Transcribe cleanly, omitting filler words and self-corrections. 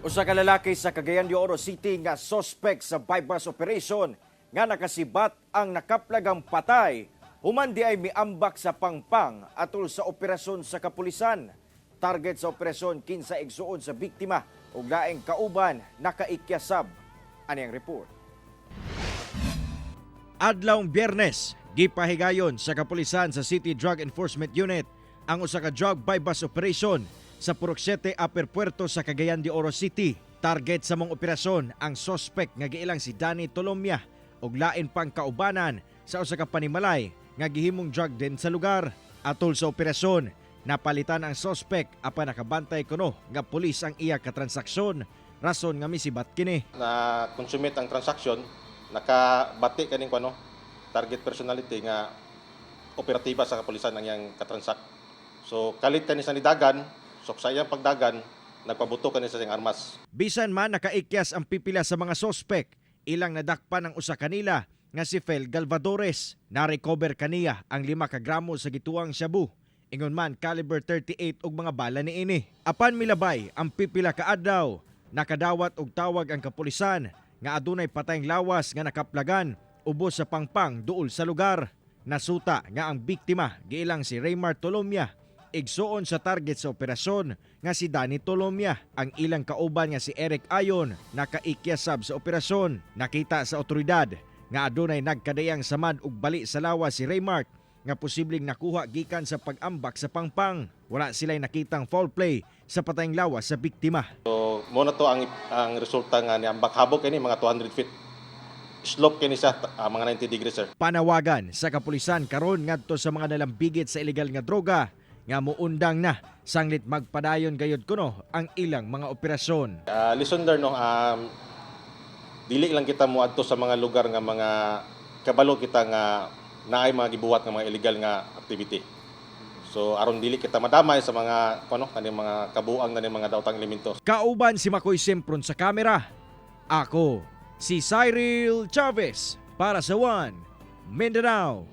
Usa ka lalaki sa Cagayan de Oro City nga suspect sa buy-bust operation nga nakasibat ang nakaplagang patay human di ay miambak sa pangpang atol sa operasyon sa kapulisan. Target sa operasyon, kinsa igsuon sa biktima ug laing kauban nakaikyasab. Ani ang report. Adlawng Biyernes, gipahigayon sa kapulisan sa City Drug Enforcement Unit ang usa ka drug buy-bust operation sa Purok 7, Upper Puerto sa Cagayan de Oro City. Target sa maong operasyon ang suspect nga giilang si Danny Tolomia ug lain pang kaubanan sa usa ka panimalay nga gihimong drug den sa lugar. Atol sa operasyon, napalitan ang suspect apan nakabantay kuno nga pulis ang iya katransaksyon, rason nga misibat kini. Na consummate ang transaction, nakabati kaning kuno target personality nga operatiba sa kapulisan ang iyang katransak. So kalit kani sa nidagan, so sa iyang pagdagan, nagpabuto kani sa iyang armas. Bisan man nakaikyas ang pipila sa mga sospek, ilang nadakpan ang usa kanila nga si Fel Galvadores. Na-recover kaniya ang 5 ka gramo sa gituwang shabu. Ingon man caliber 38 ug mga bala niini. Apan milabay ang pipila ka adlaw, nakadawat og tawag ang kapulisan nga adunay patayng lawas nga nakaplagan ubos sa pangpang duol sa lugar. Nasuta nga ang biktima giilang si Raymar Tolomia, igsuon sa target sa operasyon nga si Danny Tolomia. Ang ilang kauban nga si Eric Ayon nakaikyasab sa operasyon. Nakita sa otoridad nga adunay nagkadayang samad ug bali sa lawas si Raymart nga posibleng nakuha gikan sa pag-ambak sa pangpang. Wala sila'y nakitang foul play sa patayng lawas sa biktima. So mo na to ang resulta nga niambak, habok kini mga 200 feet. Slope kini siya mga 90 degrees, sir. Panawagan sa kapulisan karon ngadto sa mga nalambigit sa ilegal nga droga nga muundang na sanglit magpadayon gayud kuno ang ilang mga operasyon. Lesson learned, no, dili lang kita moadto sa mga lugar nga mga kabalo kita nga naay mga gibuhat nga mga illegal nga activity. So aron dili kita madamay sa mga kuno kaning mga kabuang na ning mga daotang elemento. Kauban si Makoy Sempron sa kamera. Ako, si Cyril Chavez para sa One Mindanao.